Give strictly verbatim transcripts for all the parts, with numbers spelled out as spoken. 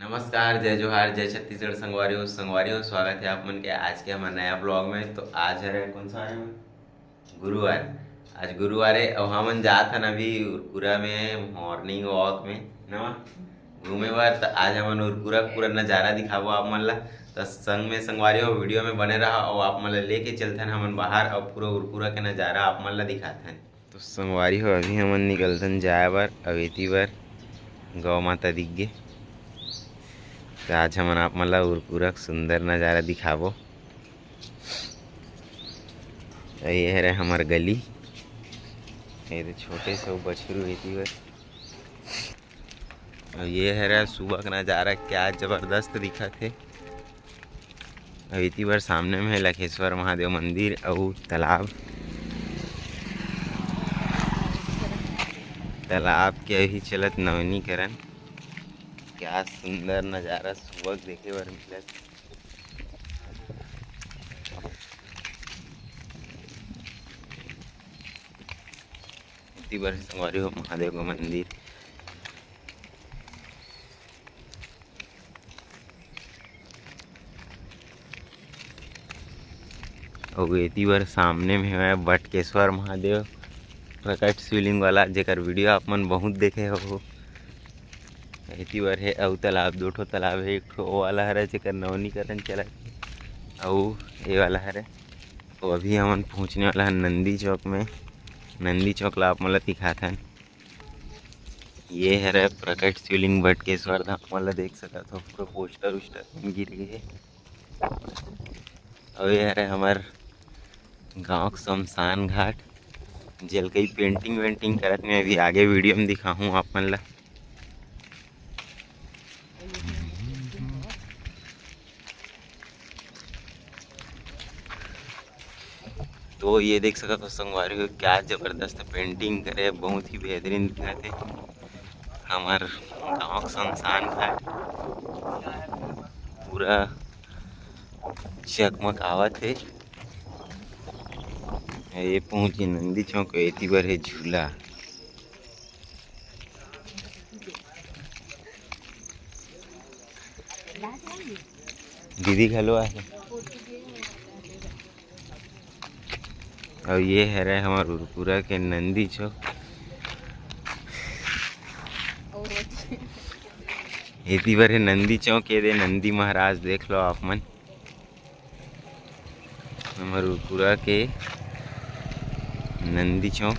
नमस्कार, जय जोहार, जय छत्तीसगढ़ संगवारी हो। संगवारी हो, स्वागत है आप मन के आज के हमर नया ब्लॉग में। तो आज हरे कौन सा है? गुरुवार। आज गुरुवार है और हमन जात हन अभी उरकुरा में मॉर्निंग वॉक में नवा घूमे बर। त आज हमन उरकुरा के पूरा नजारा दिखाबो आप मन ला। त संग में संगवारी हो, वीडियो में बने रहा और आप मन ला लेके चलथन हमन बाहर और पूरा उरकुरा के नजारा आप मन ला दिखाथन। तो संगवारी हो, अभी हमन निकलथन जाए बर अवेती बर। गौ माता दिख गे। त आज हमन आप मन ला उरकुरा के सुंदर नजारा दिखाबो। ये हरे हमर गली। ये तो छोटे से बछरू एती बर। और ये हरे सुबह का नजारा, क्या जबरदस्त दिखत हे। अब एती बर सामने में लखेश्वर महादेव मंदिर अउ तालाब। तालाब के अभी चलत नवीनीकरण। क्या सुंदर नजारा सुबह देखे बर मिलत। एती बर संगवारी हो महादेव का मंदिर। अउ एती बर सामने में हवय बटकेश्वर महादेव प्रकट शिवलिंग वाला, जेकर वीडियो आप मन बहुत देखे हो। एती बर हे अउ तालाब, दो ठो तालाब हे, एक ठो ओ वाला हरे जेकर नवीनीकरण चलत हे, अउ ए वाला हरे। तो अभी हमन पहुँचने वाला हन नंदी चौक में। नंदी चौक ला आप मन ला दिखाथन। ये हरे प्रकट शिवलिंग बटकेश्वर धाम वाला, देख सकत हो पूरा पोस्टर उस्टर गिर गे हे। अउ ये हरे हमर गांव के शमशान घाट, जेल कई पेंटिंग वेंटिंग करत में अभी आगे वीडियो में दिखाहूँ आप मन ला। तो ये देख सकत हो संगवारी हो, क्या जबरदस्त पेंटिंग करे, बहुत ही बेहतरीन दिखत हे। हमर गाँव के शमशान घाट पूरा चकमकावत हे। ये पहुँची नंदी चौक, एती बर हे झूला। दीदी घलो आहे। अउ ये हरे हमर उरपुरा के नंदी चौक। एती बर हे नंदी चौक, ये दे नंदी महाराज, देख लो आप मन। हमर उरपुरा के नंदी चौक।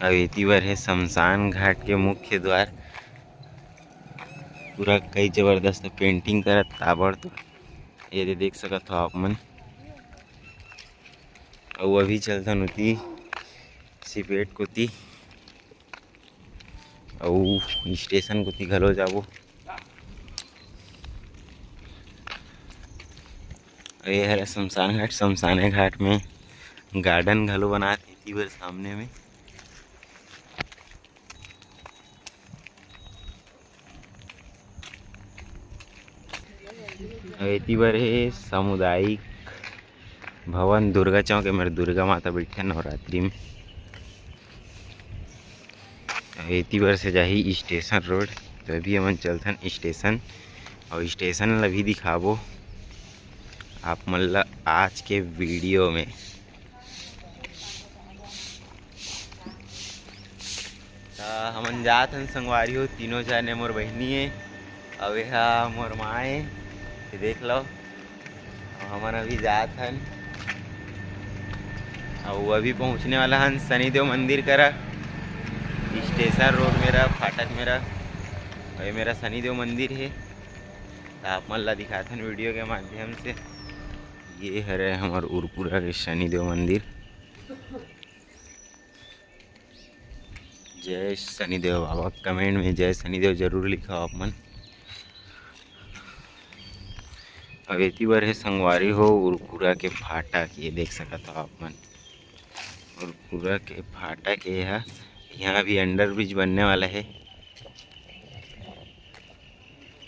अउ एती बर हे शमशान घाट के मुख्य द्वार। पूरा कई जबरदस्त पेंटिंग करत ताबड़ तो ये दे देख सकत हो आप मन। अउ अभी चलथन उती सिपेट कोती। अउ स्टेशन कोती घलो जाबो। ये हरे शमशान घाट, शमशाने घाट में गार्डन घलो बनात हे एती बर सामने में। अउ एती बर हे सामुदायिक भवन दुर्गा चौक, एमेर दुर्गा माता बइठे नवरात्रि में। अउ एती बर से जाही स्टेशन रोड, तो अभी हमन चलथन स्टेशन, अउ स्टेशन ला भी दिखाबो आप मन ला आज के वीडियो में। त हमन जात हन संगवारी हो, तीनों जने, मोर बहिनी हे, अउ एहा मोर माँ हे, ये देख लो। अउ हमन अभी जात हन, अउ अभी पहुँचने वाला हन शनिदेव मंदिर करा, स्टेशन रोड मेरा, फाटक मेरा, अउ ये मेरा शनिदेव मंदिर हे। त आप मन ला दिखाथन वीडियो के माध्यम से। ये हरे हमर उरपुरा के शनिदेव मंदिर। जय शनिदेव बाबा, कमेंट में जय शनिदेव जरूर लिखो आप मन। अब एती बर हे संगवारी हो उरकुरा के फाटक, ये देख सकत हो आप मन, उरकुरा के फाटक ये ह। यहाँ अभी अंडर ब्रिज बनने वाला है।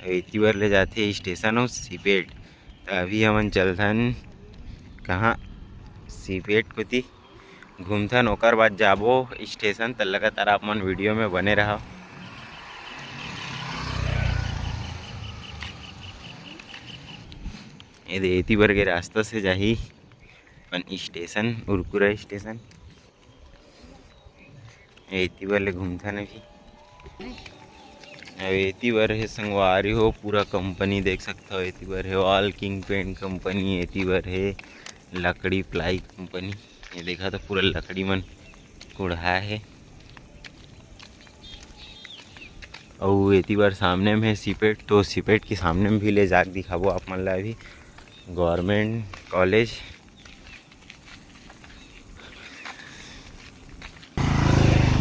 एती बर ले जाथे स्टेशन अउ सीपेट। त अभी हमन चलथन कहाँ, सीपेट कोती। घूमथन, ओकर बाद जाबो स्टेशन। त लगातार आप मन वीडियो में बने रहव। ये दे एती बर के रास्ता से जाही अपन स्टेशन, उरकुरा स्टेशन। एती बर ले घूमथन अभी। अब एती बर हे संगवारी हो पूरा कंपनी देख सकथव। एती बर हे ऑल किंग पेंट कंपनी, एती बर हे लकड़ी प्लाई कंपनी। ये देखा तो पूरा लकड़ी मन कुढ़ा हे। अउ एती बर सामने में सीपेट, तो सीपेट के सामने में भी ले जाके दिखाबो आप मन ला अभी गवर्नमेंट कॉलेज।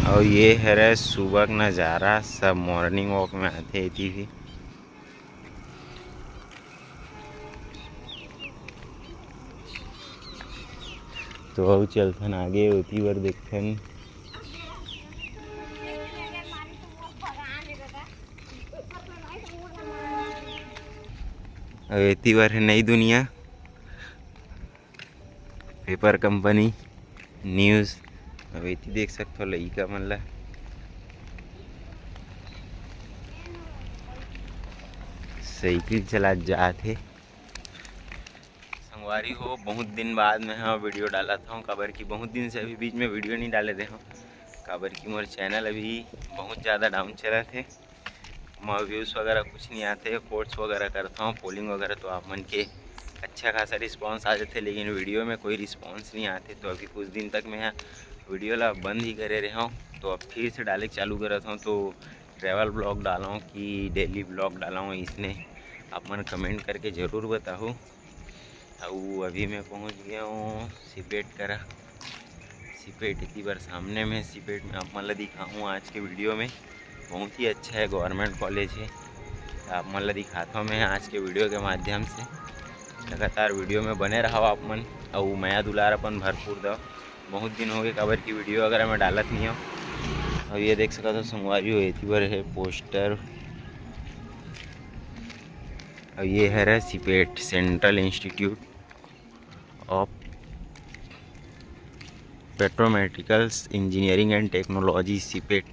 अउ ये हरे सुबह के नज़ारा, सब मॉर्निंग वॉक में आथे एती भी। तो अउ चलथन आगे, ओती बर देखथन। अउ एती बर हे नई दुनिया पेपर कंपनी न्यूज़। अब एती देख सकथव लइका मन ला साइकिल चलात जात हे। संगवारी हो, बहुत दिन बाद में हाँ वीडियो डालत हूँ, काबर कि बहुत दिन से अभी बीच में वीडियो नहीं डाले रहे हूँ, काबर कि मोर चैनल अभी बहुत ज़्यादा डाउन चलत हे। मैं व्यूज़ वगैरह कुछ नहीं आते, पोस्ट वगैरह करता हूँ, पोलिंग वगैरह तो आप मन के अच्छा खासा रिस्पॉन्स आ जाते, लेकिन वीडियो में कोई रिस्पॉन्स नहीं आते। तो अभी कुछ दिन तक मैं हाँ वीडियो ला बंद ही करे रहे हूँ, तो अब फिर से डाले चालू करत हूँ। तो ट्रैवल ब्लॉग डालूँ कि डेली ब्लॉग डालूँ, इसने आप मन कमेंट करके ज़रूर बताओ। अउ अभी मैं पहुंच गया हूँ सीपेट करा। सीपेट इतनी बार सामने में, सीपेट में आप मन ला दिखाऊँ आज के वीडियो में। बहुत ही अच्छा है, गवर्नमेंट कॉलेज है। आप मन ला दिखाता हूँ मैं आज के वीडियो के माध्यम से। लगातार वीडियो में बने रहो आप मन, अउ मया दुलार अपन भरपूर दो। बहुत दिन हो गए काबर की वीडियो वगैरह मैं डालत नहीं हूँ। अब ये देख सकत हो संगवारी हो, एती बर है पोस्टर। अब ये हरे CIPET, central institute of petrochemicals engineering and technology, CIPET,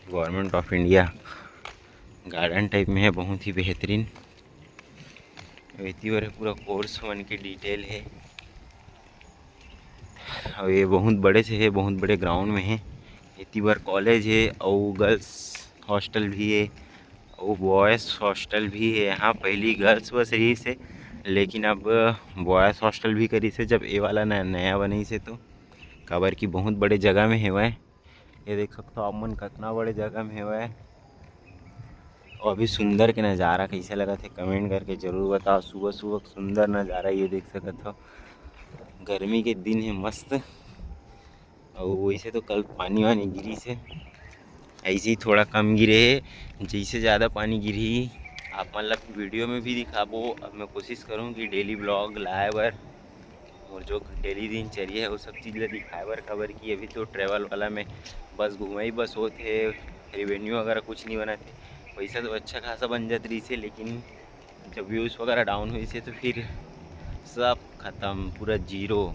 government of India. Garden type में है, बहुत ही बेहतरीन। एती बर पूरा कोर्स मन के डिटेल है। अउ ये बहुत बड़े से है, बहुत बड़े ग्राउंड में है। एती बर कॉलेज है अउ गर्ल्स हॉस्टल भी है अउ बॉयज़ हॉस्टल भी है। यहाँ पहली गर्ल्स बस रहिस हे, लेकिन अब बॉयज़ हॉस्टल भी करिस हे, जब ये वाला न-, नया बनिस हे तो, काबर कि बहुत बड़े जगह में हेवय। ये देख सकथो आप मन कतना बड़े जगह में हेवय। अउ अभी सुंदर के नज़ारा कैसे लगत हे, कमेंट करके जरूर बताओ। सुबह सुबह के सुंदर नज़ारा ये देख सकत हो, गर्मी के दिन है मस्त। अउ वैसे तो कल पानी वानी गिरिस हे, ऐसे ही थोड़ा कम गिरे हे। जैसे ज़्यादा पानी गिरही आप मन ला वीडियो में भी दिखाबो। अब मैं कोशिश करूँ कि डेली ब्लॉग लाए बर, मोर जो डेली दिनचर्या है वो सब चीज़ ला दिखाए बर, काबर कि अभी तो ट्रैवल वाला में बस घुमाई बस होत हे, रेवेन्यू वगैरह कुछ नहीं बनत हे। पैसा तो अच्छा खासा बन जात रहिस हे, लेकिन जब व्यूज़ वगैरह डाउन होइस हे तो फिर सब खत्म, पूरा जीरो।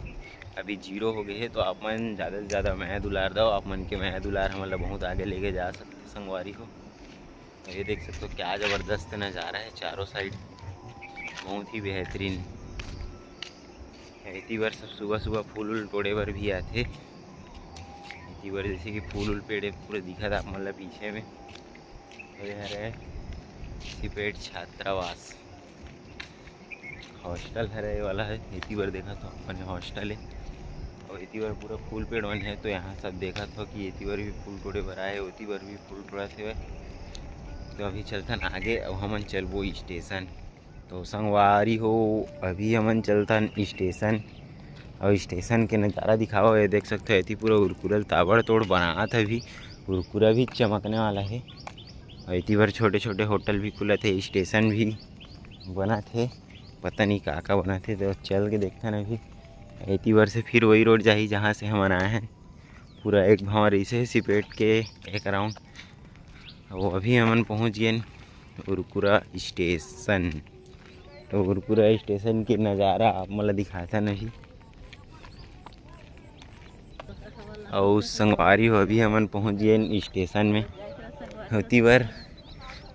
अभी जीरो हो गए हे, तो आप मन ज़्यादा से ज़्यादा मया दुलार दो। आप मन के मया दुलार हमन ला बहुत आगे लेके जा सकते संगवारी हो। तो ये देख सकते हो क्या ज़बरदस्त नज़ारा है चारों साइड, बहुत ही बेहतरीन। एती बर सब सुबह सुबह फूल उल तोड़े बर भी आथे। एती बर जैसे कि फूल उल पेड़े पूरे दिखत आप मन ला पीछे में। ये हरे सिपेट छात्रावास हॉस्टल हरे, ये वाला है। एती बर देखत हो अपन हॉस्टल है, और एती बर पूरा फूल पेड़ मन है। तो यहाँ सब देखत हो कि एती बर भी फूल तोड़े बर आए, ओती बर भी फूल तोड़त हेवय। तो अभी चलथन आगे, अब हमन चलबो स्टेशन। तो संगवारी हो, अभी हमन चलथन स्टेशन, और स्टेशन के नज़ारा दिखाओ। ये देख सकते हो, एती पूरा उरकुरल ताबड़तोड़ बनात हे, अभी उरकुरा भी चमकने वाला है। और एती बर छोटे छोटे होटल भी खुलत हे, स्टेशन भी बनत हे। पता नहीं का का बनाथे, तो चल के देखथन अभी। एती बर से फिर वही रोड जाही जहाँ से हमन आए हैं। पूरा एक भाव रहिसे सिपेट के एक राउंड। वो अभी हमन पहुँच गए उरकुरा स्टेशन। तो उरकुरा स्टेशन के नज़ारा आप मन ला दिखाथन अभी। अउ संगवारी हो, अभी हमन पहुँच गए स्टेशन में। ओती बर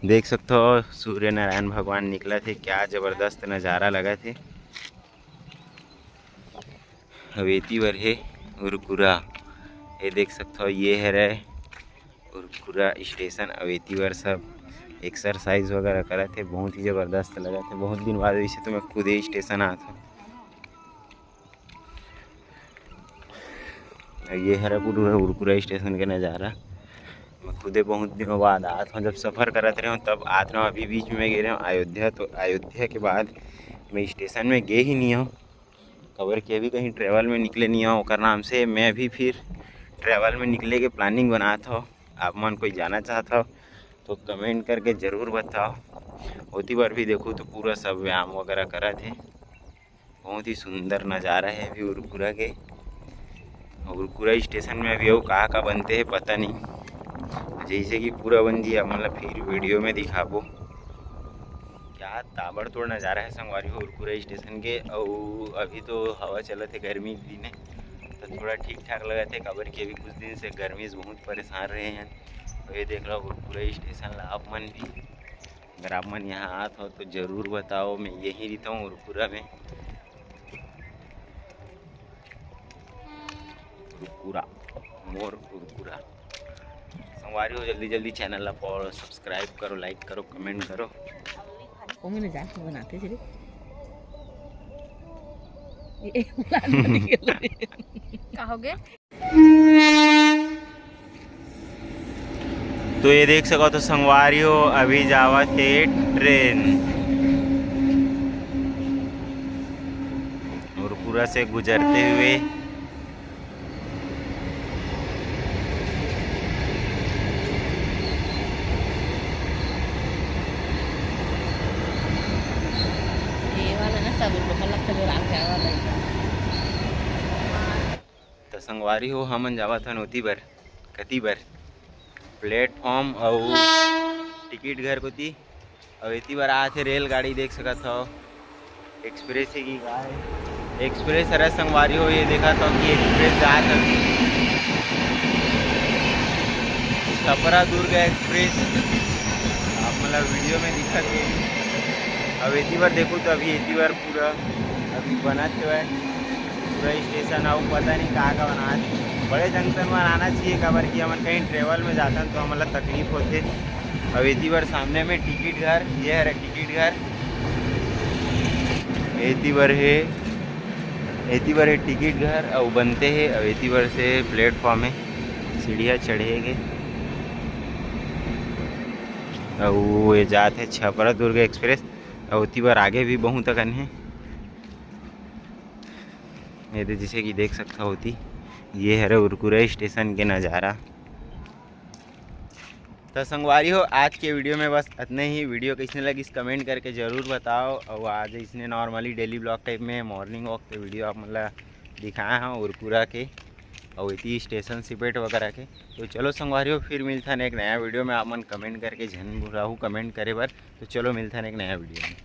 देख सकथो सूर्य नारायण भगवान निकलत हे, क्या जबरदस्त नज़ारा लगत हे। अउ एती बर हे उरकुरा, ये देख सकथो, ये हरे उरकुरा स्टेशन। अउ एती बर सब एक्सरसाइज वगैरह करत हे, बहुत ही जबरदस्त लगत हे। बहुत दिन बाद वैसे तो मैं खुदे स्टेशन आत हूँ। ये हरे पूरा उरकुरा स्टेशन के नज़ारा। मैं खुदे बहुत दिनों बाद आत हूँ, जब सफ़र करत रहे हूँ तब आत रहे हूँ। अभी बीच में गए रहे हूँ अयोध्या, तो अयोध्या के बाद मैं स्टेशन में गए ही नहीं हूँ, काबर कि अभी कहीं ट्रैवल में निकले नहीं हूँ ओकर नाम से। मैं अभी फिर ट्रैवल में निकले के प्लानिंग बनात हूँ। आप मन कोई जाना चाहत हो तो कमेंट करके ज़रूर बताओ। ओती बर भी देखो तो पूरा सब व्यायाम वगैरह करत हे। बहुत ही सुंदर नज़ारा है अभी उरकुरा के। उरकुरा स्टेशन में अभी अउ का का बनते हैं पता नहीं, जैसे कि पूरा बन जी, आप मन ला फिर वीडियो में दिखाबो। क्या ताबड़तोड़ नज़ारा है संगवारी हो उरकुरा स्टेशन के। अउ अभी तो हवा चलत है, गर्मी के दिन है, तो थोड़ा ठीक ठाक लगत है, काबर कि अभी कुछ दिन से गर्मी से बहुत परेशान रहे हैं। तो ये देख लो उरकुरा स्टेशन ला आप मन भी, अगर आप मन यहाँ आत हो तो ज़रूर बताओ। मैं यहीं रहता हूँ उरकुरा में। उरकुरा, मोर उरकुरा। संगवारी हो, जल्दी जल्दी चैनल ला फॉलो, सब्सक्राइब करो, लाइक करो, कमेंट करो। वो मैंने जाके बनाते थे। ये का हो गया? तो ये देख सको तो संगवारी हो, अभी जावत हे ट्रेन उरकुरा से गुजरते हुए। ये वाला ना सब लोग लगता है, रात का वाला ही। तो संगवारी हो, हमन जावत हन ओती बर, कती बर, प्लेटफॉर्म अउ टिकट घर कोती। अउ एती बर आत हे रेलगाड़ी, देख सकत हव, एक्सप्रेस हे कि का हे? एक्सप्रेस हरे संगवारी हो, ये देखत हव कि एक्सप्रेस जात हे, छपरा दुर्ग एक्सप्रेस, आप मन ला वीडियो में दिखत हे। अब एती बर देखो तो अभी एती बर पूरा अभी बनत हेवय पूरा स्टेशन, अउ पता नहीं का का बनात। बड़े जंक्शन बनाना चाहिए, काबर कि हमन कहीं ट्रेवल में जाथन तो हमन ला तकलीफ होथे। अब एती बर सामने में टिकट घर, ये हरे टिकट घर, एती बर हे, एती बर हे टिकट घर, अउ बनते हे, अउ एती बर से प्लेटफॉर्म हे, सीढ़िया चढ़े के, अउ ये जात हे छपरा दुर्ग एक्सप्रेस, अउ ओती बर आगे भी बहुत अकन हे। ये दे, जैसे कि देख सकता होती, ये हरे उरकुरा स्टेशन के नज़ारा। तो संगवारी हो, आज के वीडियो में बस इतने ही। वीडियो कैसने लगिस कमेंट करके ज़रूर बताओ। और आज इसने नॉर्मली डेली ब्लॉग टाइप में मॉर्निंग वॉक के वीडियो आप मन ला दिखाए हंव उरकुरा के, और इति स्टेशन सिपेट वगैरह के। तो चलो संगवारी हो, फिर मिलथन एक नया वीडियो में। आप मन कमेंट करके झन भुलाहू कमेंट करे बर। तो चलो मिलथन एक नया वीडियो में।